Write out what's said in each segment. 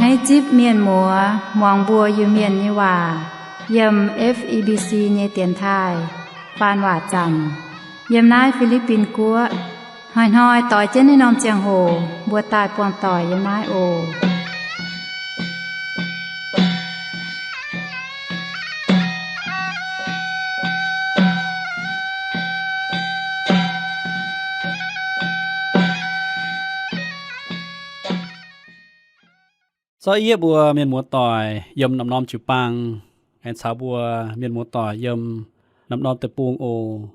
Naaiv zipv mienh muoz muangx mbuo Iu-Mienh nyei waac yiem F E B C nyei dienx taaih faan waac zanc yiem naaiv Fi^li^bin Guoqv. Hnoi-hnoi doix jienv naaiv norm ziangh hoc mbuo daaih buangh doic yiem naaiv oc. Zorqv yie mbuo mienh muoz-doic yiem norm-norm jiu-baang, aengx caux mbuo mienh muoz-doic yiem norm-norm deic-bung oc.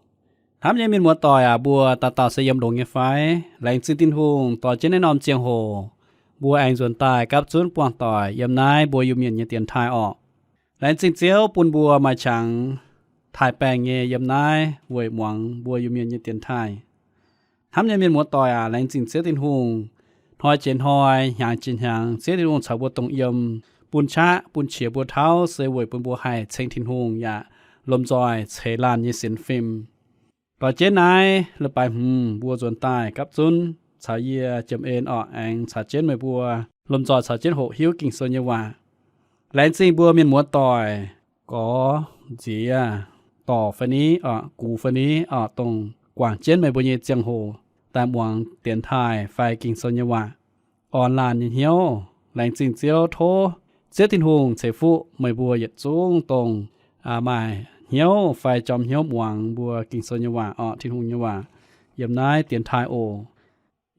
Hnamv nyei mienh muoz-doic aac, mbuo dauh dauh se yiem longx nyei fai? Laengz zingh Tin-Hungh dorh jienv naaiv norm ziangh hoc mbuo aengx nzuonx daaih gapv zunv buangh doic yiem naaiv mbuo Iu-Mienh nyei dienx taaih orqc. Laengz zingh Ziouv bun mbuo maaih qangx taaih baengh nyei yiem naaiv weic muangx mbuo Iu-Mienh nyei dienx taaih. Hnamv nyei mienh muoz-doic aac, laengz zingh Ziouv Tin-Hungh. Hnoi jiex hnoi, hnyangx jiex hnyangx, Ziouv Tin-Hungh caux mbuo dongh yiem, bun qaqv bun qiex mbuo tauv se weic bun mbuo haih ceng Tin-Hungh yaac lomh nzoih ceix laanh nyei sienx fim. Doix jienv naaiv leiz-baaix hmz mbuo nzuonx daaih gapv zunv caux yie Jiem En orqc, aengx caux jienv meih mbuo lomh nzoih caux jienv hoqc hiuv Ging-Sou nyei waac. Laengz zingh mbuo mienh muoz-doic, gorx, nziex, dorc fai niv orqc, gux fai niv orqc, dongh guangc jienv meih mbuo nyei ziangh hoc daaih muangx dienx taaih fai Ging-Sou nyei waac, orn laanh nyei hnyouv. Laengz zingh Ziouv. Tov Ziouv Tin-Hungh ceix fuqv meih mbuo yietc zungv dongh maaih hnyouv fai jorm hnyouv muangx mbuo Ging-Sou nyei waac orqc, Tin-Hungh nyei waac yiem naaiv dienx taaih oc.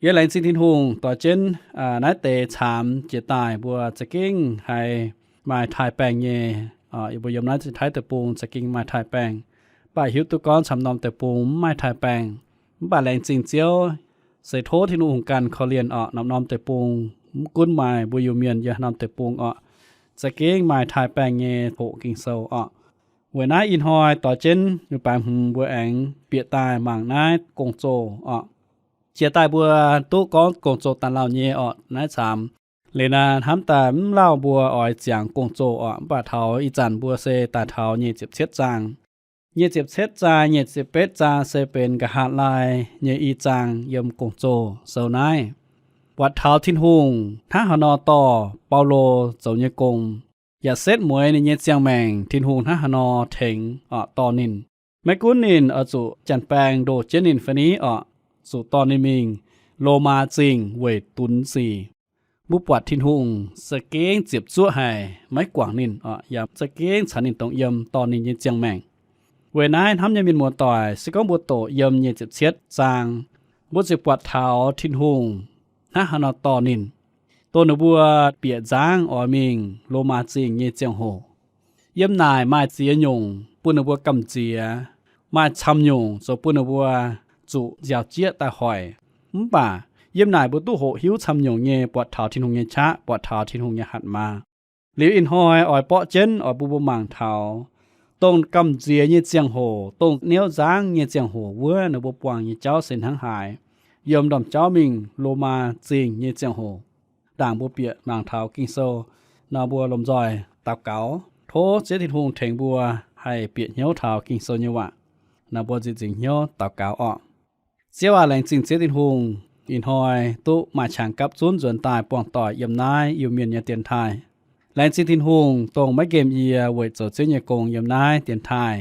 Yie laengz zingh Tin-Hungh dorh jienv naaiv deix caamx jiex daaih mbuo za'gengh haiz maaih taaih baengh nyei. Mbuo yiem naaiv Taiv deic-bung za'gengh maaih taaih baengh. Mv baac hiuv duqv gorngv camv norm deic-bung mv maaih taaih baengh. Mv baac laengz zingh Ziouv, se tov Tin-Hungh ganh korv-lienh orqc, norm-norm deic-bung, mv gunv maaih mbuo Iu-Mienh yiem norm deic-bung orqc, za'gengh maaih taaih baengh nyei hoqc Ging-Sou orqc. Weic naaiv ih hnoi doix jienv leiz-baaix hmz mbuo aengx bieqc daaih mangc naaiv gong-zoh orqc. Jiex daaih mbuo duqv gorngv gong-zoh daaih lauh nyei orqc, naaiv caamx. Liuz naaiv hnamv daaih mv lauh mbuo oix ziangx gong-zoh orqc, mv baac taux ih zanc mbuo se daaih taux nyic ziepc cietv zaang. Nyic ziepc cietv zaang, nyic ziepc betv zaang se benx Nqa'haav Laai nyei i zaang yiem gong-zoh sou naaiv. Buatc taux Tin-Hungh hnangv haaix nor dorh Baulo zoux nyei gong, yaac setv mueiz ninh nyei ziangh maengc Tin-Hungh hnangv haaix nor tengx orqc dorh ninh. Maiv gunv ninh oix zuqc janx-baeng ndoh jienv ninh fai niv orqc, zuqc dorh ninh mingh Lomaa Zingh weic dunx sic. Mbuo buatc Tin-Hungh za'gengh ziepc zuoqv haic, maiv guangc ninh orqc, yaac za'gengh caux ninh dongh yiem dorh ninh nyei ziangh maengc. Weic naaiv hnamv nyei mienh muoz-doic, se gorngv mbuo doqc yiem nyic ziepc cietv zaang, mbuo ziouc buatc taux Tin-Hungh hnangv haaix nor dorh ninh, dongh ninh mbuo bieqc nzangv oix mingh Lomaa Zingh nyei ziangh hoc. Yiem naaic maaih ziex nyungc bun ninh mbuo gamh nziex, maaih camv nyungc zoux bun ninh mbuo zuqc nziaaux jieqv daaih hoic. Mv baac yiem naaic mbuo duqv hoqc hiuv camv nyungc nyei buatc taux Tin-Hungh nyei qaqv, buatc taux Tin-Hungh nyei hatc maaz. Liuz ih hnoi oix borqv jienv oix bun mbuo mangc taux dongh gamh nziex nyei ziangh hoc, dongh niouv nzangv nyei ziangh hoc wuov ninh mbuo buangh nyei jauv se hnangv haaix. Yiem ndorm jauv mingh Lomaa Zingh nyei ziangh hoc, ndaangc mbuo bieqc mangc taux Ging-Sou nor, mbuo lomh nzoih daux gaux tov Ziouv Tin-Hungh tengx mbuo haih bieqc hnyouv taux Ging-Sou nyei waac. Nor mbuo nziex nzingc hnyouv daux gaux orqc. Ziouv aac, laengz zingh Ziouv Tin-Hungh, ih hnoi duqv maaih qangx gapv zunv nzuonx daaih buangh doic yiem naaiv Iu-Mienh nyei dienx taaih. Laengz zingh Tin-Hungh dongh maiv nqemh yie weic zoux Ziouv nyei gong yiem naaiv dienx taaih.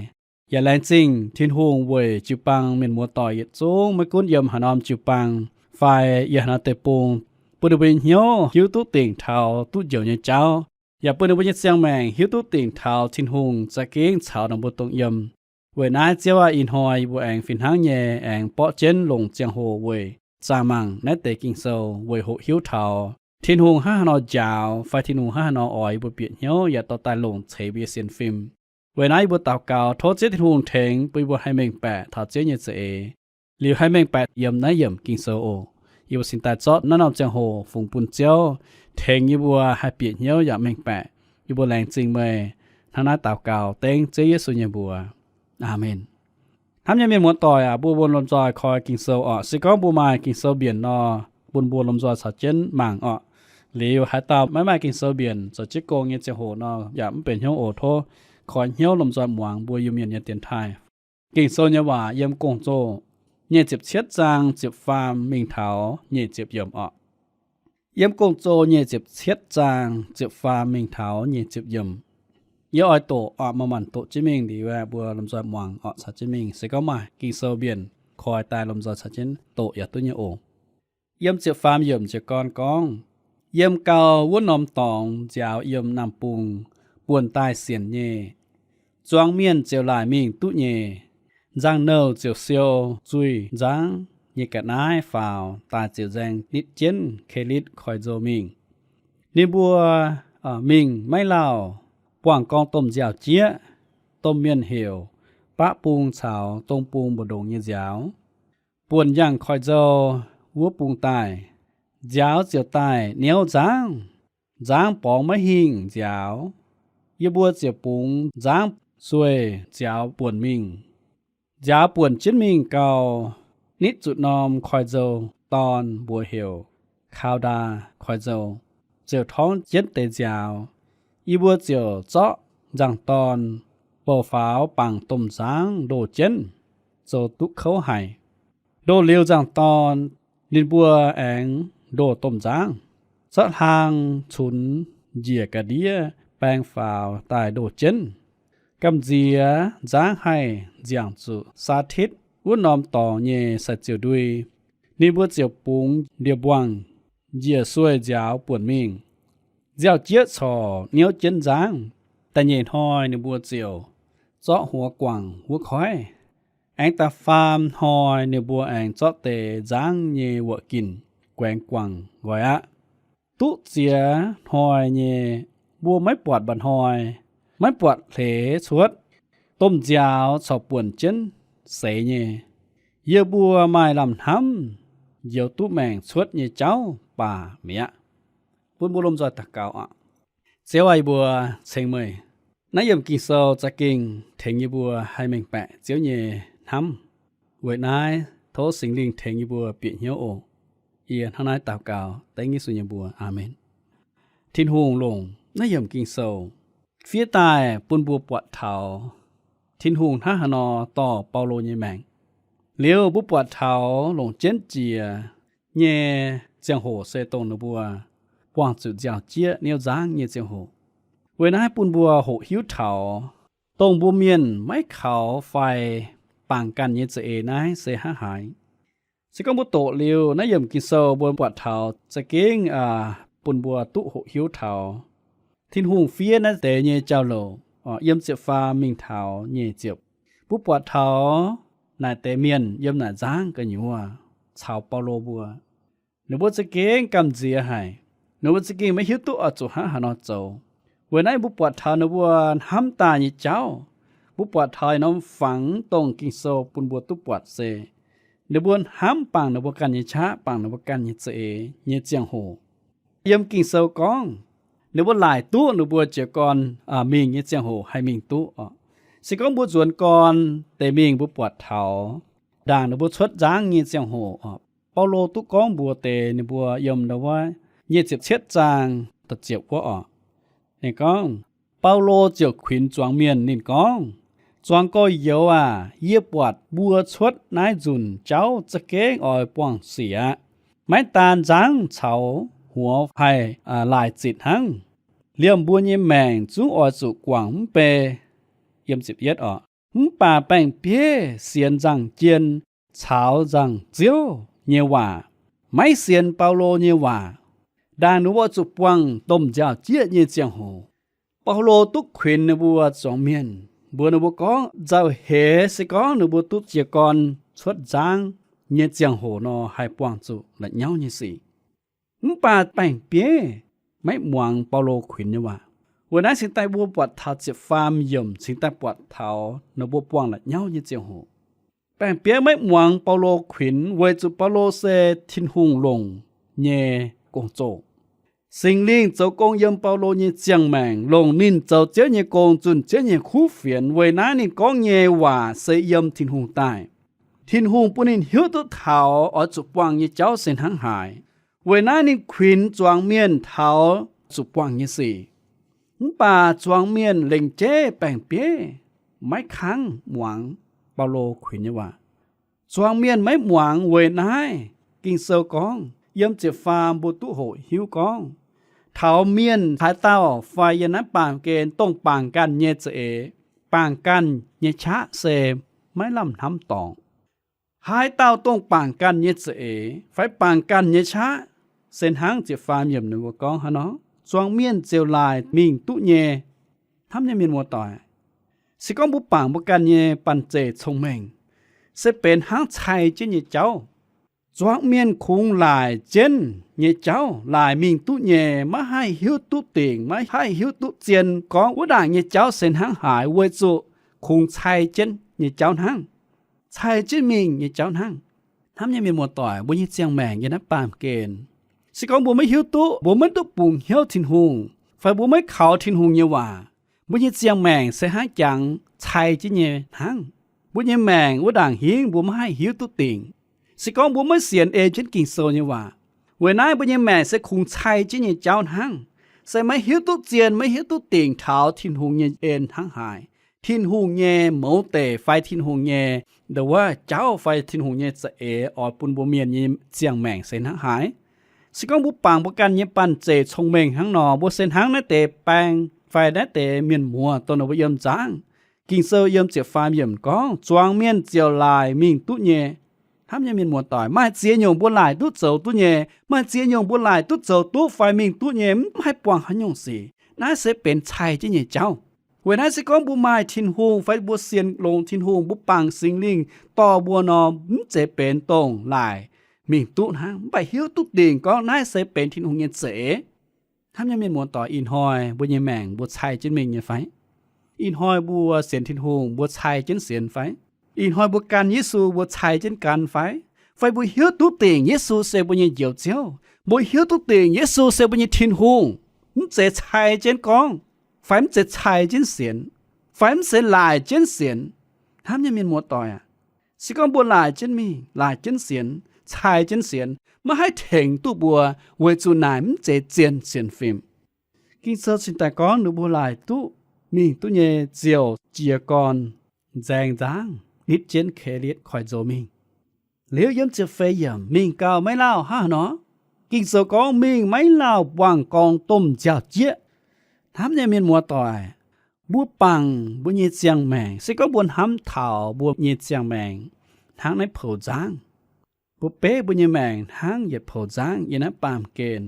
Yaac laengz zingh Tin-Hungh weic jiu-baang mienh muoz-doic yietc zungv, maiv gunv yiem haaix norm jiu-baang fai yiem haaix norm deic-bung, bun ninh mbuo nyei hnyouv hiuv duqv dingc taux duqv njoux nyei jauv, yaac bun ninh mbuo nyei ziangh maengc hiuv duqv dingc taux Tin-Hungh za'gengh caux ninh mbuo dongh yiem. Weic naaiv Ziouv aac, ih hnoi yie mbuo aengx fih hnangv nyei aengx borqv jienv longc ziangh hoc weic zaah mangc naaiv deix Ging-Sou weic hoqc hiuv taux Tin-Hungh hnangv haaix nor njaaux fai Tin-Hungh hnangv haaix nor oix yie mbuo bieqc hnyouv yaac dorh daaih longc ceix mbuo nyei sienx fim. Weic naaiv yie mbuo daux gaux tov Ziouv Tin-Hungh tengx bun yie mbuo haih mengh baeqc taux Ziouv nyei za'eix, liuz haih mengh baeqc yiem naaiv yiemc Ging-Sou oc. Yie mbuo cingx daaih zorqv naaiv norm ziangh hoc fungx bun Ziouv, tengx yie mbuo haih bieqc hnyouv yaac mengh baeqc. Yie mbuo laengz zingh meih. Hnangv naaiv daux gaux dengv Ziouv Yesu nyei mbuox. Aamen. Hnamv nyei mienh muoz-doic aac, mbuo mbuo lomh nzoih koi Ging-Sou orqc. Se gorngv mbuo maaih Ging-Sou mbienc nor, bun mbuo lomh nzoih caux jienv mangc orqc. Liuz haaix dauh maiv maaih Ging-Sou mbienc, zoux jienv gong nyei ziangh hoc nor yaac mv benx hnyouv oc. Tov koi hnyouv lomh nzoih muangx mbuo Iu-Mienh nyei dienx taaih. Ging-Sou nyei waac yiem Gong-Zoh nyic ziepc cietv zaang ziepc faam mingh taux nyic ziepc yiemc orqc. Yiem Gong-Zoh nyei ziepc cietv zaang ziepc faam mingh taux nyei ziepc yiemc. Yie oix doqc oc, maaih maanc doqc jienv mingh liuz, mbuo lomh nzoih muangx oc, caux jienv mingh. Se gorngv maaih Ging-Sou mbienc koi daaih, lomh nzoih caux jienv doqc yaac duqv nyei oc. Yiem ziepc faam yiemc jiez gorn gorngv, Yiem gau wuov norm dorngx nziaaux yiem Naamh Bung buonv daaih sienc nyei. Zuangx mienh ziouc laaic mingh duqv nyei. Nzangc-nouh ziouc siou zuiz-nzangv nyei ga'naaiv faaux daaih ziouc nzaeng nitv jienv Kelitv Koiv-Nzou mingh. Ninh mbuo mingh maiv lauh, buangh gorngv domh nziaaux-jieqv, domh mienh heuc baqv bung caux dong bung mbu'ndongx nyei nziaaux, buonc yangh Koiv-Nzou wuov bung daaih. Nziaaux ziouc daaih niouv nzangv. Nzangv borngz maiv hingh nziaaux. Yie mbuo ziouc bungx nzangv sueih nziaaux buonc mingh. Nziaaux buonc jienv mingh gau, nitv zuqc norm koiv-nzou dorn mbuox heuc Kau^ndaa Koiv-Nzou, ziouc torngv jienv deix nziaaux. Yie mbuo ziouc zorqv nzangc-dorn bouh faaux bangc domh nzangv ndoh jienv, zoux duqv kouv haic. Ndoh liuz nzangc-dorn, ninh mbuo aengx ndoh domh nzangv, zorqv hlang cunx njiec ga'ndiev baeng faaux daaih ndoh jienv. Gamh nziex nzangv haih nziangc zuqc Saatitv wuov norm dorngx nyei sai-ziouc ndui. Ninh mbuo ziouc bungx ndie-mbuangh njiec sueih nziaaux buonc mingh. Nziaaux-jieqv corc niouv jienv nzangv. Da'nyeic hnoi ninh mbuo ziouc zorqv huox guangc wuov koiv. Aengx da'faam hnoi ninh mbuo aengx zorqv deix nzangv nyei wuoqc ginc guaengx guangc nqoi aqv. Duqv ziex hnoi nyei, mbuo maiv buatc mba'hnoi, maiv buatc hleix cuotv. Domh nziaaux corc buonc jienv seix nyei. Yie mbuo maaih lamh hnamv njoux duqv maengc cuotv nyei jauv baac mi'aqv. Bun mbuo lomh nzoih daux gaux oc. Ziouv aah, yie mbuo ceng meih. Naaiv yiemc Ging-Sou za'gengh tengx yie mbuo haih mengh baeqc Ziouv nyei hnamv. Weic naaiv tov Singx Lingh tengx yie mbuo bieqc hnyouv oc. Yie hnangv naaiv daux gaux dengv Yesu nyei mbuox. Aamen. Tin-Hungh longc naaiv yiemc Ging-Sou fiev daaih bun mbuo buatc taux Tin-Hungh hnangv haaix nor dorh Baulo nyei maengc. Liuz mbuo buatc taux longc jienv jiex nyei ziangh hoc se dongh ninh mbuo buangh zuqc nziaaux-jieqv niouv nzangv nyei ziangh hoc. Weic naaiv bun mbuo hoqc hiuv taux dongh mbuo mienh maiv kaux fai bangc ganh nyei za'eix naaiv se hnangv haaix. Se gorngv mbuo doqc liuz naaiv yiemc Ging-Sou, mbuo buatc taux za'gengh bun mbuo duqv hoqc hiuv taux Tin-Hungh fiev naaiv deix nyei jauv-louc, yiem ziepc faam mingh taux nyei ziepc. Mbuo buatc taux naaic deix mienh yiem naaic nzangv gu'nyuoz caux Baulo mbuo, ninh mbuo za'gengh gamh nziex haic. Ninh mbuo za'gengh maiv hiuv duqv oix zuqc hnangv haaix nor zoux. Weic naaiv mbuo buatc taux ninh mbuo hnamv daaih nyei jauv, mbuo buatc taux norm fangx dongh Ging-Sou bun mbuo duqv buatc se ninh mbuo hnamv bangc ninh mbuo ganh nyei qaqv, bangc ninh mbuo ganh nyei za'eix nyei ziangh hoc. Yiem Ging-Sou gorngv, ninh mbuo laaic duqv ninh mbuo jiez gorn mingh nyei ziangh hoc haih mingh duqv oc. Se gorngv mbuo nzuonx gorn deix mingh, mbuo buatc taux ndaangc ninh mbuo cuotv nzangv nyei ziangh hoc oc, Baulo duqv gorngv mbuox deix ninh mbuo yiem ndau wuov nyic ziepc cietv zaang da'ziepc wuov oc. Ninh gorngv, Baulo ziouc kuinx zuangx mienh. Ninh gorngv, Zuangx gorx-youz aac, yie buatc mbuo cuotv naaiv nzunc jauv za'gengh oix buangh sic aqv. Maiv daan nzangv caux huox haih laaic zitc hnangv. Liemh mbuo nyei maengc zungv oix zuqc guangc mv bei. Mv baac baeng-bieiv sienx nzangc-jien caux nzangc-ziouv nyei waac, maiv sienx Baulo nyei waac. Ndaangc ninh mbuo zuqc buangh domh nziaaux-jieqv nyei ziangh hoc, Baulo duqv kuinx ninh mbuo zuangx mienh, mbuox ninh mbuo gorngv nzauh heix se gorngv ninh mbuo duqv jiez gorn cuotv nzangv nyei ziangh hoc nor, haih buangh zuqc la'nyauv nyei sic. Mv baac baeng-bieiv maiv muangx Baulo kuinx nyei waac. Weic naaiv cingx daaih mbuo buatc taux ziepc faam yiemc cingx daaih buatc taux ninh mbuo buangh la'nyauv nyei ziangh hoc. Baeng-bieiv maiv muangx Baulo kuinx weic zuqc Baulo se Tin-Hungh longc nyei gong-zoh. Singx Lingh zoux gong yiem Baulo nyei ziangh maengc, longc ninh zoux Ziouv nyei gong, zunh Ziouv nyei kuv fienx. Weic naaiv ninh gorngv nyei waac se yiem Tin-Hungh daaih. Tin-Hungh bun ninh hiuv duqv taux oix zuqc buangh nyei jauv se hnangv haaix. Weic naaiv ninh kuinx zuangx mienh taux zuqc buangh nyei sic. Mv baac zuangx mienh lengc jeiv baeng-bieiv maiv kangv muangx Baulo kuinx nyei waac. Zuangx mienh maiv muangx weic naaiv Ging-Sou gorngv, yiem ziepc faam mbuo duqv hoqc hiuv gorngv, taux mienh haaix dauh fai yiem naaiv baamh gen dongh bangc ganh nyei za'eix, bangc ganh nyei qaqv se maiv lamh hnamv dorngc. Haaix dauh dongh bangc ganh nyei za'eix fai bangc ganh nyei qaqv, se hnangv ziepc faam yiemc ninh mbuo gorngv hnangv nor, zuangx mienh ziouc laaic mingh duqv nyei. Hnamv nyei mienh muoz-doic, se gorngv mbuo bangc mbuo ganh nyei banh zeic cong-mengh, se benx hnangv cai jienv nyei jauv. Zuangx mienh kungx laaic jienv nyei jauv, laaic mingh duqv nyei, maiv haih hiuv duqv dingc, maiv haih hiuv duqv zien gorngv wuov ndaangc nyei jauv se hnangv haaix, weic zuqc kungx cai jienv nyei jauv hnangv, cai jienv mingh nyei jauv hnangv. Hnamv nyei mienh muoz-doic, mbuo nyei ziangh maengc yiem naaiv baamh gen, se gorngv mbuo maiv hiuv duqv, mbuo maiv duqv bungx hnyouv Tin-Hungh, fai mbuo maiv kaux Tin-Hungh nyei waac, mbuo nyei ziangh maengc se hnangv jangx cai jienv nyei hnangv. Mbuo nyei maengc wuov ndaangc hingv mbuo maiv haih hiuv duqv dingc. Se gorngv mbuo maiv sienx ei jienv Ging-Sou nyei waac, weic naaiv mbuo nyei maengc se kungx cai jienv nyei jauv hnangv, se maiv hiuv duqv zien, maiv hiuv duqv dingc taux Tin-Hungh nyei en hnangv haaix, Tin-Hungh nyei mouz deic fai Tin-Hungh nyei nduov jauv fai Tin-Hungh nyei za'eix oix bun mbuo mienh nyei ziangh maengc se hnangv haaix. Se gorngv mbuo bangc mbuo ganh nyei banh zeic cong-mengh hnangv nor, mbuo se hnangv naaiv deix baeng fai naaiv deix mienh muoz dongh ninh mbuo yiem nzangv. Ging-Sou yiem ziepc faam yiemc gorngv, zuangx mienh ziouc laaic mingh duqv nyei. Hnamv nyei mienh muoz-doic, maaih ziex nyungc mbuo laaic duqv zoux duqv nyei. Maaih ziex nyungc mbuo laaic duqv zoux duqv fai mingh duqv nyei, mv haih buangh haaix nyungc sic. Naaiv se benx cai jienv nyei jauv. Weic naaiv se gorngv mbuo maaih Tin-Hungh fai mbuo sienx longx Tin-Hungh, mbuo bangc Singx Lingh dorh mbuo nor, mv zeiz benx dongh laaic mingh duqv hnangv, mv baac hiuv duqv dingc gorngv naaiv se benx Tin-Hungh nyei za'eix. Hnamv nyei mienh muoz-doic, ih hnoi mbuo nyei maengc mbuo cai jienv mingh nyei fai? Ih hnoi mbuo sienx Tin-Hungh mbuo cai jienv sienx fai? Ih hnoi mbuo gan Yesu mbuo cai jienv gan fai? Fai mbuo hiuv duqv dingc Yesu se mbuo nyei Njoux Ziouv, mbuo hiuv duqv dingc Yesu se mbuo nyei Tin-Hungh, mv zeiz cai jienv gorngv, fai mv zeiz cai jienv sienx, fai mv zeiz laaic jienv sienx? Hnamv nyei mienh muoz-doic aac, se gorngv mbuo laaic jienv mingh, laaic jienv sienx, cai jienv sienx, maiv haih tengx duqv mbuo, weic zuqc naaic mv zeiz zien sienx fim. Ging-Sou cingx daaih gorngv ninh mbuo laaic duqv mingh duqv nyei ziouc jiez gorn nzaeng nzangv nitv jienv kaelitv koi nzou mingh. Liuz yiem ziepc feix yiemc, mingh gau maiv lauh hnangv haaix nor. Ging-Sou gorngv mingh maiv lauh buangh gorngv domh nziaaux-jieqv. Hnamv nyei mienh muoz-doic, mbuo bangc mbuo nyei ziangh maengc, se gorngv mbuo hnamv taux mbuo nyei ziangh maengc hnangv naaiv poux nzangv, mbuo beiv mbuo nyei maengc hnangv yietc poux nzangv yiem naaiv baamh gen.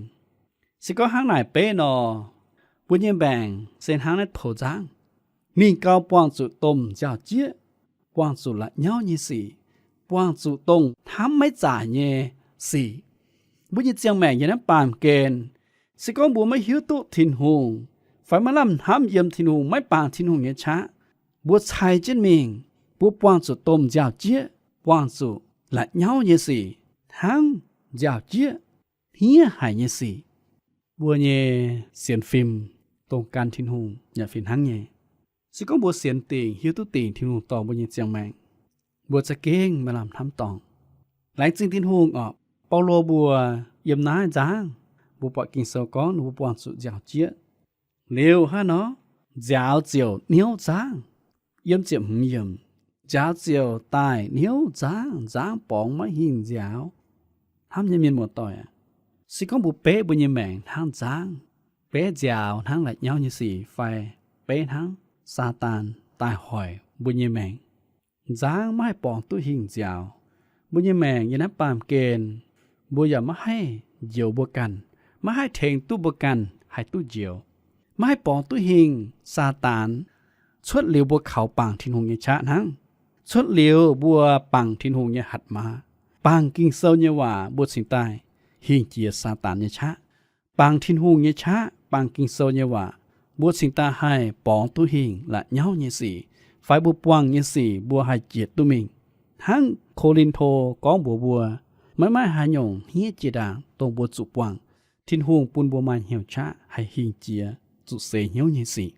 Se gorngv hnangv naaic beiv nor, mbuo nyei maengc se hnangv naaiv poux nzangv, mingh gau buangh zuqc domh nziaaux-jieqv, buangh zuqc la'nyauv nyei sic, buangh zuqc dongh hnamv maiv zaic nyei sic. Mbuo nyei ziangh maengc yiem naaiv baamh gen, se gorngv mbuo maiv hiuv duqv Tin-Hungh, fai maiv lamh hnamv yiem Tin-Hungh, maiv bangc Tin-Hungh nyei qaqv, mbuo cai jienv mingh, mbuo buangh zuqc domh nziaaux-jieqv, buangh zuqc la'nyauv nyei sic, hnangv nziaaux-jieqv hniev haic nyei sic. Mbuo nyei sienx fim dongh gan Tin-Hungh yaac fih hnangv nyei. Se gorngv mbuo sienx dingc, hiuv duqv dingc Tin-Hungh dorh mbuo nyei ziangh maengc, mbuo za'gengh maaih lamh hnamv dorngc. Laengz zingh Tin-Hungh orqc, Baulo mbuo yiem naaiv nzangv, mbuo buatc Ging-Sou gorngv ninh mbuo buangh zuqc nziaaux-jieqv. Liuz hnangv nor, nziaaux ziouc niouv nzangv. Yiem ziepc hmz yiemc, nziaaux ziouc daaih niouv nzangv, nzangv borngz maiv hingh nziaaux. Hnamv nyei mienh muoz-doic aac, se gorngv mbuo beiv mbuo nyei maengc hnangv nzangv, beiv nziaaux hnangv la'nyauv nyei sic fai beiv hnangv Saadaan daaih hoic mbuo nyei maengc, nzangv maiv haih borngz duqv hingh nziaaux, mbuo nyei maengc yiem naaiv baamh gen, mbuo yaac maiv haih njoux mbuo ganh, maiv haih tengx duqv mbuo ganh haih duqv njoux, maiv haih borngz duqv hingh Saadaan. Cuotv liuz mbuo kaux bangc Tin-Hungh nyei qaqv hnangv. Cuotv liuz mbuo bangc Tin-Hungh nyei hatc maaz, bangc Ging-Sou nyei waac, mbuo cingx daaih hingh jiex Saadaan nyei qaqv. Bangc Tin-Hungh nyei qaqv, bangc Ging-Sou nyei waac, mbuo cingx daaih haih borngz duqv hingh la'nyauv nyei sic, fai mbuo buangh nyei sic mbuo haih jiex duqv mingh. Hnangv Ko^lin^to gorngv mbuox mbuo, maiv maaih haaix nyungc hniev jiex ndaangc dongh mbuo zuqc buangh. Tin-Hungh bun mbuo maaih hnyouv qaqv haih hingh jiex zuqc seix hnyouv nyei sic.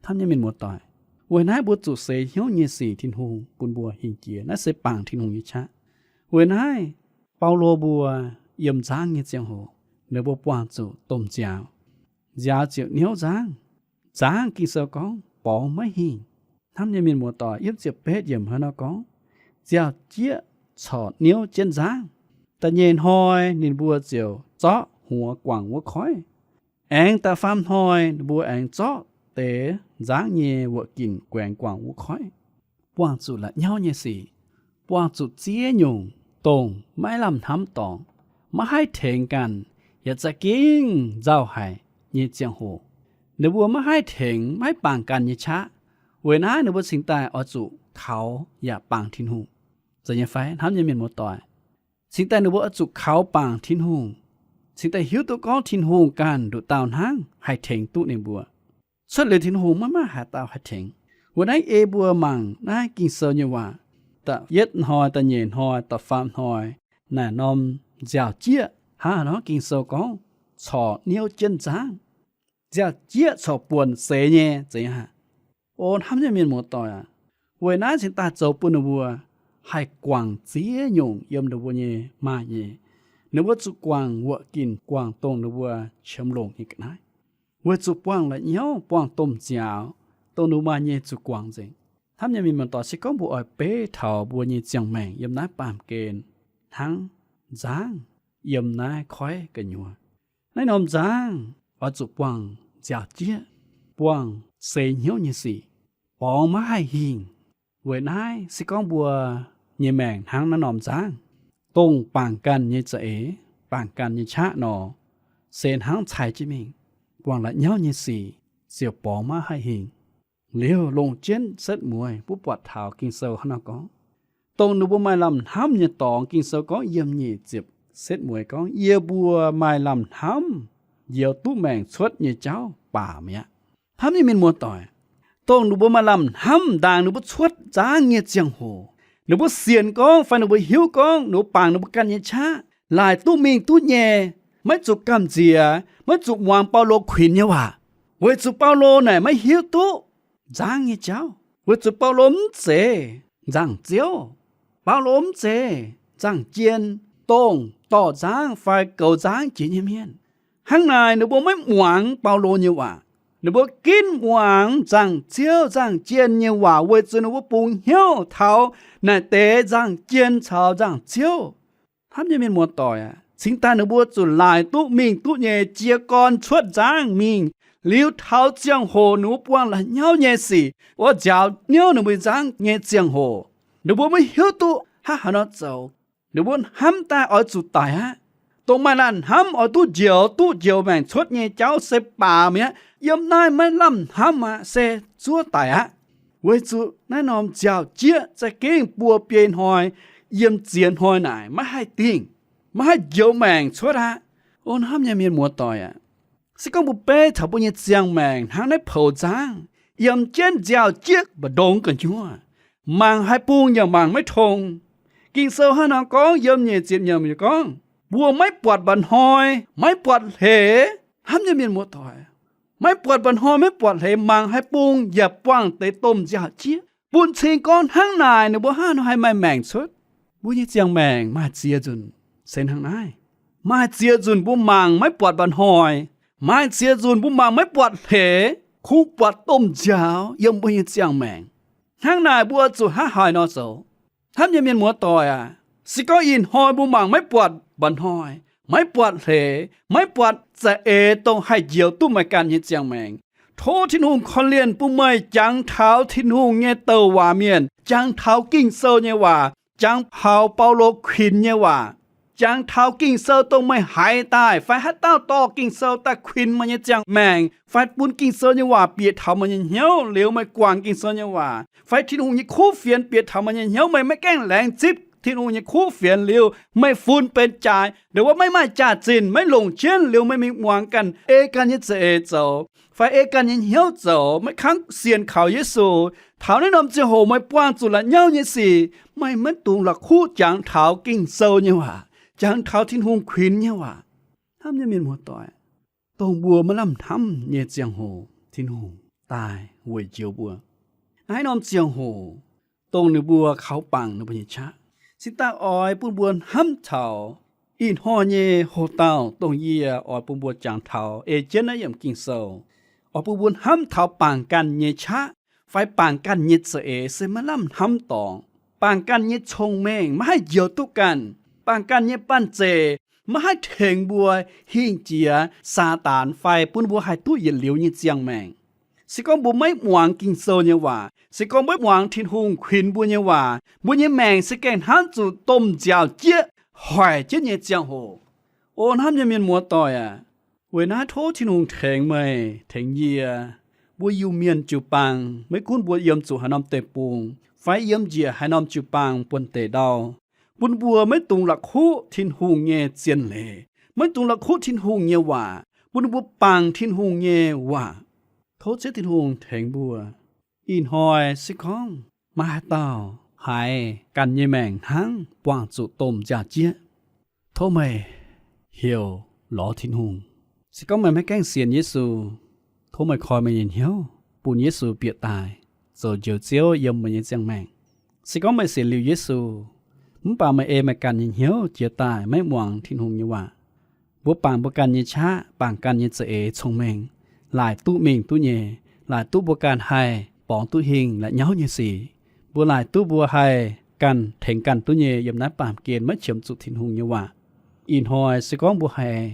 Hnamv nyei mienh muoz-doic, weic naaiv mbuo zuqc seix hnyouv nyei sic Tin-Hungh bun mbuo hingh jiex, naaiv se bangc Tin-Hungh nyei qaqv. Weic naaiv Baulo mbuo yiem nzangv nyei ziangh hoc, ninh mbuo buangh zuqc domh nziaaux. Nziaaux ziouc niouv nzangv. Nzangv Ging-Sou gorngv borngz maiv hingh. Hnamv nyei mienh muoz-doic, yiem ziepc betv yiemc hnangv nor gorngv, nziaaux-jieqv corc niouv jienv nzangv. Da'nyeic hnoi ninh mbuo ziouc zorqv huox guangc wuov koiv. Aengx da'faam hnoi ninh mbuo aengx zorqv deix nzangv nyei wuoqc ginc guaengx guangc wuov koiv. Buangh zuqc la'nyauv nyei sic, buangh zuqc ziex nyungc dongh maiv lamh hnamv dorngx, maiv haih tengx ganh, yaac za'gengh nzauh haic nyei ziangh hoc. Ninh mbuo maiv haih tengx, maiv haih bangc ganh nyei qaqv. Weic naaiv ninh mbuo cingx daaih oix zuqc kaux yaac bangc Tin-Hungh. Zeiz nyei fai, hnamv nyei mienh muoz-doic? Cingx daaih ninh mbuo oix zuqc kaux bangc Tin-Hungh, cingx daaih hiuv duqv gorngv Tin-Hungh ganh nduqc dauh hnangv haih tengx duqv ninh mbuo. Cuotv liuz Tin-Hungh maiv maaih haaix dauh haih tengx. Weic naaiv ei mbuo mangc naaiv Ging-Sou nyei waac, da'yietv hnoi, da'nyeic hnoi, da'faam hnoi, naaic norm nziaaux-jieqv hnangv haaix nor Ging-Sou gorngv corc niouv jienv nzangv. Nziaaux-jieqv corc buonc seix nyei, zeiz nyei aqv. O hnamv nyei mienh muoz-doic aac, weic naaiv cingx daaih zoux bun ninh mbuo haih guangc ziex nyungc yiem ninh mbuo nyei maaih nyei. Ninh mbuo zuqc guangc wuoqc ginc, guangc dongh ninh mbuo qiemx longc nyei ga'naaiv, weic zuqc buangh la'nyauv, buangh domh nziaaux, dongh ninh mbuo maaih nyei zuqc guangc nzengc. Hnamv nyei mienh muoz-doic, se gorngv mbuo oix beiv taux mbuo nyei ziangh maengc yiem naaiv baamh gen hnangv nzangv yiem naaiv koiv gu'nyuoz, naaiv norm nzangv oix zuqc buangh nziaaux-jieqv, buangh seix hnyouv nyei sic, borngz maiv haih hingh. Weic naaiv se gorngv mbuo nyei maengc hnangv naaiv norm nzangv, dongh bangc ganh nyei za'eix, bangc ganh nyei qaqv nor, se hnangv cai jienv mingh, buangh la'nyauv nyei sic ziouc borngz maiv haih hingh. Liuz longc jienv setv mueiz mbuo buatc taux Ging-Sou hnangv nor gorngv, dongh ninh mbuo maaih lamh hnamv nyei dorngx, Ging-Sou gorngv yiem nyic ziepc setv mueiz gorngv, yie mbuo maaih lamh hnamv njoux duqv maengc cuotv nyei jauv baac mi'aqv. Hnamv nyei mienh muoz-doic, dongh ninh mbuo maaih lamh hnamv ndaangc ninh mbuo cuotv nzangv nyei ziangh hoc, ninh mbuo sienx gorngv fai ninh mbuo hiuv gorngv ninh mbuo bangc ninh mbuo ganh nyei qaqv laaic duqv mingh duqv nyei, maiv zuqc gamh nziex, maiv zuqc muangx Baulo kuinx nyei waac, weic zuqc Baulo naaic maiv hiuv duqv nzangv nyei jauv, weic zuqc Baulo mv zeiz nzangc-ziouv. Baulo mv zeiz nzangc-jien, dongh dorh nzangv fai goux nzangv jiex nyei mienh. Hnangv naaic ninh mbuo maiv muangx Baulo nyei waac. Ninh mbuo ginv muangx nzangc-ziouv nzangc-jien nyei waac weic zuqc ninh mbuo bungx hnyouv taux naaic deix nzangc-jien caux nzangc-ziouv. Hnamv nyei mienh muoz-doic aac, cingx daaih ninh mbuo zuqc laaic duqv mingh duqv nyei jiez gorn cuotv nzangv mingh. Liuz taux ziangh hoc ninh mbuo buangh la'nyauv nyei sic wuov nziaaux niouv ninh mbuo nzangv nyei ziangh hoc, ninh mbuo maiv hiuv duqv hnangv haaix nor zoux. Ninh mbuo hnamv daaih oix zuqc daic aqv. Dongh maaih lamh hnamv oix duqv njoux, duqv njoux maengc cuotv nyei jauv se baac mi'aqv. Yiem naaiv maiv lamh hnamv aqv, se zuov daic aqv. Weic zuqc naaiv norm nziaaux-jieqv za'gengh buo biei hnoi, yiem ziex hnoi naaic maiv haih dingh, maiv haih njoux maengc cuotv aqv. O hnamv nyei mienh muoz-doic aac, se gorngv mbuo beiv taux mbuo nyei ziangh maengc hnangv naaiv poux nzangv, yiem jienv nziaaux-jieqv mbu'ndongx gu'nyuoz, mangc haaix bung yaac mangc maiv tong. Ging-Sou hnangv nor gorngv yiem nyic ziepc nyeic gorngv, mbuo maiv buatc mba'hnoi, maiv buatc hleix. Hnamv nyei mienh muoz-doic, maiv buatc mba'hnoi, maiv buatc hleix, mangc haaix bung yaac buangh deix domh nziaaux-jieqv. Bun cing gorngv hnangv naaic ninh mbuo hnangv nor haih maaih maengc cuotv. Mbuo nyei ziangh maengc maaih ziex nzunc se hnangv naaiv. Maaih ziex nzunc mbuo mangc maiv buatc mba'hnoi. Maaih ziex nzunc mbuo mangc maiv buatc hleix, kungx buatc domh nziaaux yiem mbuo nyei ziangh maengc. Hnangv naaic mbuo zuqc hnangv haaix nor zoux? Hnamv nyei mienh muoz-doic aac, se gorngv ih hnoi mbuo mangc maiv buatc mba'hnoi, maiv buatc hleix, maiv buatc za'eix dongh haih njoux duqv meih ganh nyei ziangh maengc, tov Tin-Hungh korv-lienh bun meih jangx taux Tin-Hungh nyei douc waac mienh, jangx taux Ging-Sou nyei waac, jangx taux Baulo kuinx nyei waac, jangx taux Ging-Sou dongh meih haiz daaih fai haaix dauh dorh Ging-Sou daaih kuinx meih nyei ziangh maengc fai bun Ging-Sou nyei waac bieqc taux meih nyei hnyouv liuz meih guangc Ging-Sou nyei waac fai Tin-Hungh nyei kuv fienx bieqc taux meih nyei hnyouv, meih maiv gaengh laengz zipv Tin-Hungh nyei kuv fienx liuz meih funx benx jaaix, ndongc wuov maiv maaih jaax-zinh, maiv longc jienv liuz meih mingh muangx ganh ei ganh nyei za'eix zoux fai ei ganh nyei hnyouv zoux, maiv kangv sienx kaux Yesu. Taux naaiv norm ziangh hoc meih buangh zuqc la'nyauv nyei sic, meih maiv dungx la'kuqv jangx taux Ging-Sou nyei waac, jangx taux Tin-Hungh kuinx nyei waac. Hnamv nyei mienh muoz-doic, dongh mbuo maiv lamh hnamv nyei ziangh hoc Tin-Hungh daaih weic njoux mbuo. Naaiv norm ziangh hoc dongh ninh mbuo kaux bangc ninh mbuo nyei qaqv, cingx daaih oix bun mbuo hnamv taux ih hnoi nyei hoc-dauh dongh yie oix bun mbuo jangx taux ei jienv naaiv yiemc Ging-Sou, oix bun mbuo hnamv taux bangc ganh nyei qaqv fai bangc ganh nyei za'eix se maiv lamh hnamv dorngx. Bangc ganh nyei cong-mengh maiv haih njoux duqv ganh. Baamh ganh nyei banh zeic maiv haih tengx mbuo hingh jiex Saadaan fai bun mbuo haih duqv yietc liuz nyei ziangh maengc. Se gorngv mbuo maiv muangx Ging-Sou nyei waac, se gorngv maiv muangx Tin-Hungh kuinx mbuo nyei waac, mbuo nyei maengc se gengh hnangv zuqc domh nziaaux-jieqv hoic jienv nyei ziangh hoc. O hnamv nyei mienh muoz-doic aac, weic naaiv tov Tin-Hungh tengx meih tengx yie, mbuo Iu-Mienh jiu-baang, maiv gunv mbuo yiem zuqc haaix norm deic-bung fai yiem njiec haaix norm jiu-baang buonv-deic ndau, bun mbuo maiv dungx la'kuqv Tin-Hungh nyei zien leiz, maiv dungx la'kuqv Tin-Hungh nyei waac, bun mbuo bangc Tin-Hungh nyei waac. Tov Ziouv Tin-Hungh tengx mbuo. Ih hnoi se gorngv maaih haaix dauh haiz ganh nyei maengc hnangv buangh zuqc domh nziaaux-jieqv, tov meih heuc lorz Tin-Hungh. Se gorngv meih maiv gaengh sienx Yesu, tov meih koi meih nyei hnyouv bun Yesu bieqc daaih zoux Njoux Ziouv yiem meih nyei ziangh maengc. Se gorngv meih sienx liuz Yesu, mv baac meih ei meih ganh nyei hnyouv jiez daaih maiv muangx Tin-Hungh nyei waac, mbuo bangc mbuo ganh nyei qaqv, bangc ganh nyei za'eix cong-mengh, laaic duqv mingh duqv nyei, laaic duqv mbuo ganh haih borngz duqv hingh la'nyauv nyei sic, mbuo laaic duqv mbuo haih ganh tengx ganh duqv nyei yiem naaiv baamh gen maiv qiemx zuqc Tin-Hungh nyei waac. Ih hnoi se gorngv mbuo haiz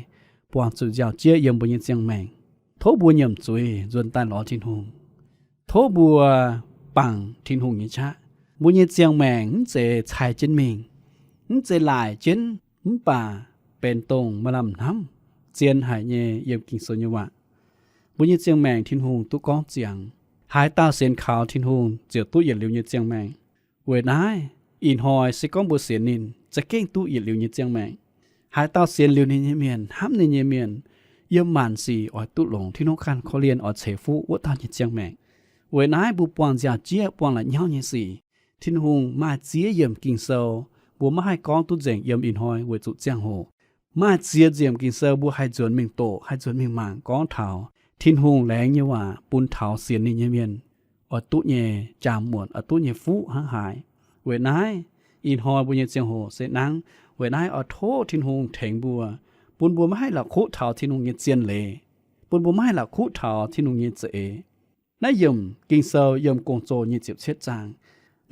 buangh zuqc nziaaux-jieqv yiem mbuo nyei ziangh maengc, tov mbuo nyiemc zuiz nzuonx daaih lorz Tin-Hungh. Tov mbuo bangc Tin-Hungh nyei qaqv. Mbuo nyei ziangh maengc mv zeiz cai jienv mingh, mv zeiz laaic jienv, mv baac benx dongh maaih lamh hnamv, zien haic nyei yiem Ging-Sou nyei waac. Mbuo nyei ziangh maengc Tin-Hungh duqv gorngv ziangx, haaix dauh sienx kaux Tin-Hungh ziouc duqv yietc liuz nyei ziangh maengc. Weic naaiv, ih hnoi se gorngv mbuo sienx ninh, za'gengh duqv yietc liuz nyei ziangh maengc. Haaix dauh sienx liuz ninh nyei mienh, hnamv ninh nyei mienh, yiem maanc sic oix duqv longx, Tin-Hungh ganh korv-lienh oix ceix fuqv wuov dauh nyei ziangh maengc. Weic naaiv mbuo buangh nziaaux-jieqv, buangh la'nyauv nyei sic, Tin-Hungh maaih ziex yiemc Ging-Sou, mbuo maiv haih gorngv duqv nzengc yiem ih hnoi weic zuqc ziangh hoc. Maaih ziex yiemc Ging-Sou mbuo haih nzuonx mingh doqc, haih nzuonx mingh mangc gorngv taux Tin-Hungh laengz nyei waac bun taux sienx ninh nyei mienh oix duqv nyei jaa-muotc, oix duqv nyei fuqv hnangv haaix. Weic naaiv, ih hnoi mbuo nyei ziangh hoc se hnangv. Weic naaiv oix tov Tin-Hungh tengx mbuo, bun mbuo maiv haih la'kuqv taux Tin-Hungh nyei zien leiz, bun mbuo maiv haih la'kuqv taux Tin-Hungh nyei za'eix. Naaiv yiemc Ging-Sou yiem Gong-Zoh nyic ziepc cietv zaang.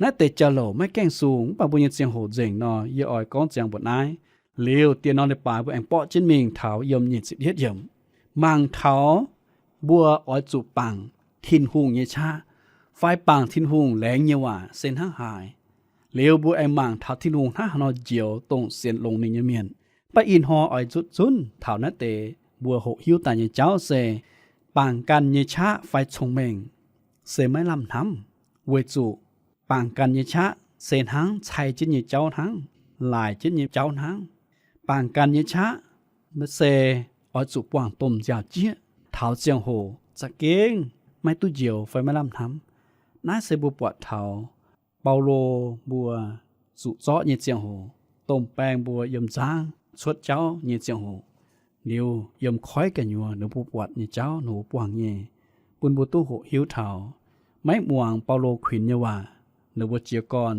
Naaiv deix jauv-louc maiv gaengh sung, mv baac mbuo nyei ziangh hoc nzengc nor, yie oix gorngv ziangx mbuox naaiv. Liuz dieh norm leiz-baaix mbuo aengx borqv jienv mingh taux yiem nyic ziepc yietv yiemc, mangc taux mbuo oix zuqc bangc Tin-Hungh nyei qaqv fai bangc Tin-Hungh laengz nyei waac se hnangv haaix. Liuz mbuo aengx mangc taux Tin-Hungh hnangv haaix nor njoux dongh sienx longx ninh nyei mienh. Mv baac ih hnoi oix nzutv zunv taux naaiv deix mbuo hoqc hiuv daaih nyei jauv se, bangc ganh nyei qaqv fai cong-mengh se maiv lamh hnamv, weic zuqc bangc ganh nyei qaqv se hnangv cai jienv nyei jauv hnangv, laaic jienv nyei jauv hnangv. Bangc ganh nyei qaqv se oix zuqc buangh domh nziaaux-jieqv taux ziangh hoc za'gengh maiv duqv njoux fai maiv lamh hnamv. Naaiv se mbuo buatc taux Baulo mbuo zuqc zorqv nyei ziangh hoc, domh baeng mbuo yiem nzangv cuotv jauv nyei ziangh hoc, liuz yiem koiv gu'nyuoz ninh mbuo buatc nyei jauv ninh mbuo buangh nyei, bun mbuo duqv hoqc hiuv taux maiv muangx Baulo kuinx nyei waac, ninh mbuo jiez gorn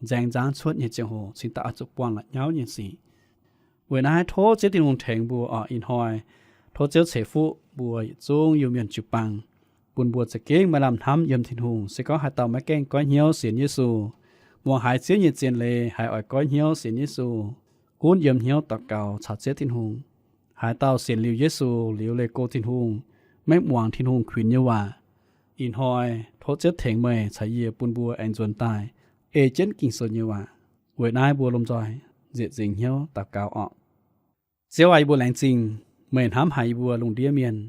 nzaeng nzangv cuotv nyei ziangh hoc cingx daaih oix zuqc buangh la'nyauv nyei sic. Weic naaiv tov Ziouv Tin-Hungh tengx mbuo oc. Ih hnoi tov Ziouv ceix fuqv mbuo yietc zungv Iu-Mienh jiu-baang, bun mbuo za'gengh maaih lamh hnamv yiem Tin-Hungh. Se gorngv haaix dauh maiv gaengh goiv hnyouv sienx Yesu, muangx haiz Ziouv nyei zien leiz haiz oix goiv hnyouv sienx Yesu, gunv yiem hnyouv daux gaux caux Ziouv Tin-Hungh. Haaix dauh sienx liuz Yesu liuz leih go Tin-Hungh, maiv muangx Tin-Hungh kuinx nyei waac, ih hnoi tov Ziouv tengx meih caux yie bun mbuo aengx nzuonx daaih ei jienv Ging-Sou nyei waac. Weic naaiv mbuo lomh nzoih nzieqc nzingx hnyouv daux gaux oc. Ziouv aac, yie mbuo laengz zingh meih hnamv haic yie mbuo lungh ndiev mienh,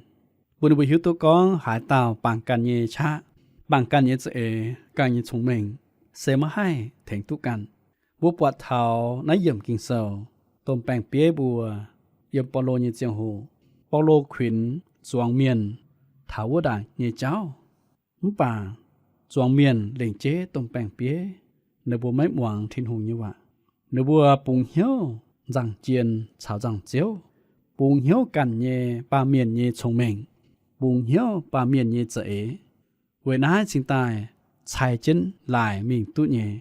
bun yie mbuo hiuv duqv gorngv haaix dauh bangc ganh nyei qaqv, bangc ganh nyei za'eix, ganh nyei cong-mengh se maiv haih tengx duqv ganh. Mbuo buatc taux naaiv yiemc Ging-Sou, domh baeng-bieiv mbuo yiem Baulo nyei ziangh hoc, Baulo kuinx zuangx mienh taux wuov ndaangc nyei jauv. Mv baac zuangx mienh lengc jeiv domh baeng-bieiv, ninh mbuo maiv muangx Tin-Hungh nyei waac. Ninh mbuo bungx hnyouv nzangc jien caux nzangc ziouv, bungx hnyouv ganh nyei baamh mienh nyei cong-mengh, bungx hnyouv baamh mienh nyei za'eix. Weic naaiv cingx daaih cai jienv laaic mingh duqv nyei,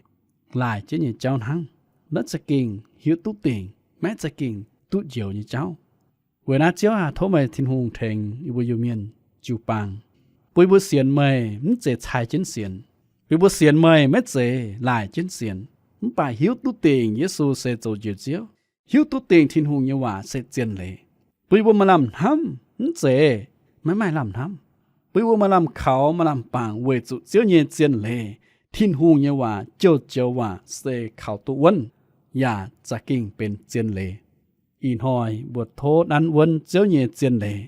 laaic jienv nyei jauv hnangv. Maiv za'gengh hiuv duqv dingc, maiv za'gengh duqv njoux nyei jauv. Weic naaiv Ziouv aac, tov meih Tin-Hungh tengx yie mbuo Iu-Mienh jiu-baang, bun yie mbuo sienx meih mv zeiz cai jienv sienx, bun yie mbuo sienx meih maiv zeiz laaic jienv sienx. mv baac hiuv duqv dingc Yesu se zoux Njoux Ziouv, hiuv duqv dingc Tin-Hungh nyei waac se zien leiz. Bun yie mbuo maaih lamh hnamv, mv zeiz maiv maaih lamh hnamv. Bun yie mbuo maaih lamh kaux, maaih lamh bangc weic zuqc Ziouv nyei zien leiz, Tin-Hungh nyei waac, joux-joux waac se kaux duqv wuonv, yaac za'gengh benx zien leiz. Ih hnoi mbuo tov nanv wuonv Ziouv nyei zien leiz,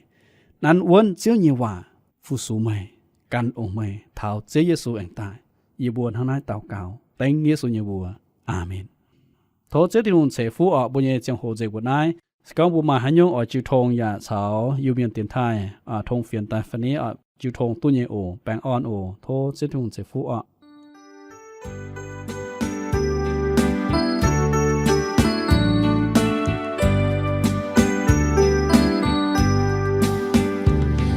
nanv wuonv Ziouv nyei waac fu-sux meih, gan ong meih taux Ziouv Yesu aengx daaih. Yie mbuo hnangv naaiv daux gaux dengv Yesu nyei mbuox. Aamen. Tov Ziouv Tin-Hungh ceix fuqv orqc. Mbuo nyei ziangh hoc nzengc mbuo naaiv. Se gorngv mbuo maaih haaix nyungc oix jiu tong yaac caux Iu-Mienh dienx taaih tong fienx daaih fai ni oc, jiu tong duqv nyei oc. Baengh orn oc. Tov Ziouv Tin-Hungh ceix fuqv orqc.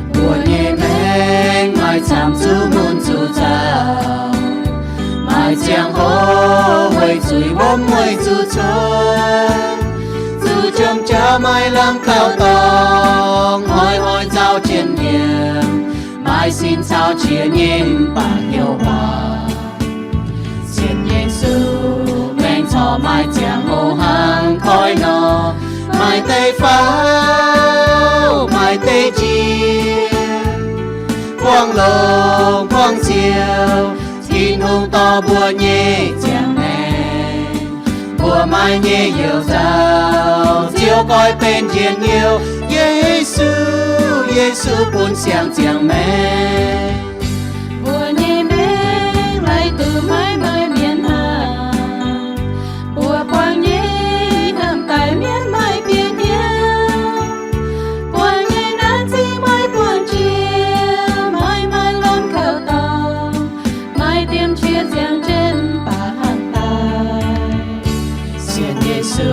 Mbuo nyei maengc maaih camv zuqc mun zuqc zaux, maaih ziangh hoc weic zuiz wuom weic zuqc cuotv, zuqc jomc jauv maaih lamh kaux dorngx, hnoi-hnoi nzauh jien-yiem, maaih sin caux qiex nyei mv baac hnyouv waac. Sienx Yesu maengc corc maaih ziangh hoc hnangv koi nor, maaih deix faaux, maaih deix njiec, buangh longx buangh ciouv, Tin-Hungh dorh mbuo nyei ziangh maengc. Mbuo maaih nyei youc nzauh, Ziouv goiv benx njien-youh, Yesu, Yesu bun siang-ziangh maengc. Mbuo nyei maengc laih duqv maiv maaih mienh hnamv, mbuo buangh nyei hnamv daaih mienv maaih bieqc hnyouv, buangh nyei naaiv zingh maaih buangh jiex, maaih maaih lamh kaux dorngx, maaih diemv qiex ziangh jienv baac hnangv daaih. Sienx Yesu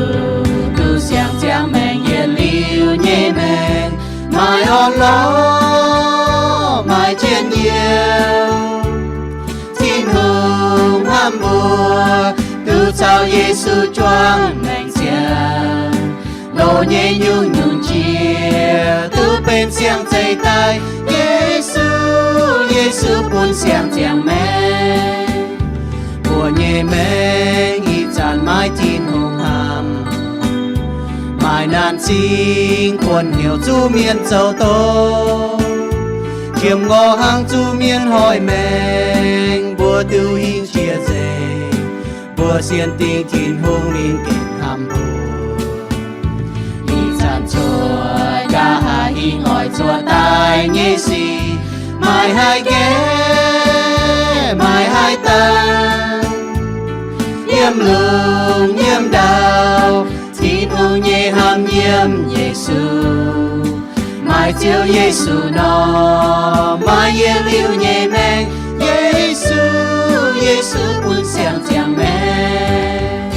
duqv siang-ziangh maengc, yietc liuz nyei maengc maaih orn-lorqc, maaih njien-youh. Tin-Hungh hnamv mbuo, duqv caux Yesu juangc maengc ziangh, loz nyei nyungc-nyungc jiex duqv benx siang-zeiz daaih. Yesu, Yesu bun siang-ziangh maengc. Mbuo nyei maengc ih zanc maiv Tin-Hungh hnamv, maaih naanc zingh buonv hnyouv zuqc mienh zoux doz, qiemx ngorc hnangv zuqc mienh hoic maengc, mbuo duqv hingh jiex nzengc. Mbuo sienx dingc Tin-Hungh ninh gengh hnamv mbuo. Ih zanc cuotv nqa'haav hingh oix zuqc daaih nyei sic, maaih haaix gaengh, maaih haaix dangh, yiem lungh yiem ndau, Tin-Hungh nyei hnamv yiem Yesu. Maaih Ziouv Yesu nor, maaih yietc liuz nyei maengc. Yesu, Yesu bun siang-ziangh maengc.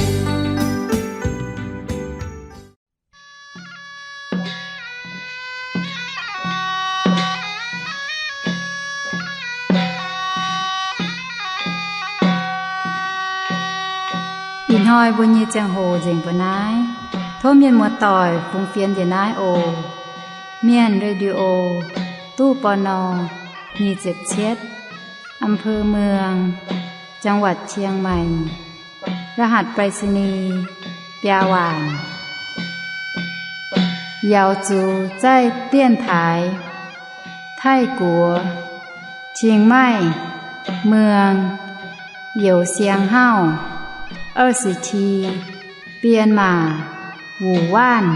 Ih hnoi mbuo nyei ziangh hoc nzengc mbuo naaiv. Tov mienh muoz-doic fungx fienx njiec naaiv oc. Mienh Radio, ตู้ ปณ. nyic ziepc cietv, อำเภอเมือง จังหวัดเชียงใหม่ รหัสไปรษณีย์ biaa waanc. Yaux zuqc zaih dienx taaix Taiv-Guoqv, Chiang Mai, Muang, Youz Siang Hauv, 二十七, Bienh Maac, Wuc Waanv.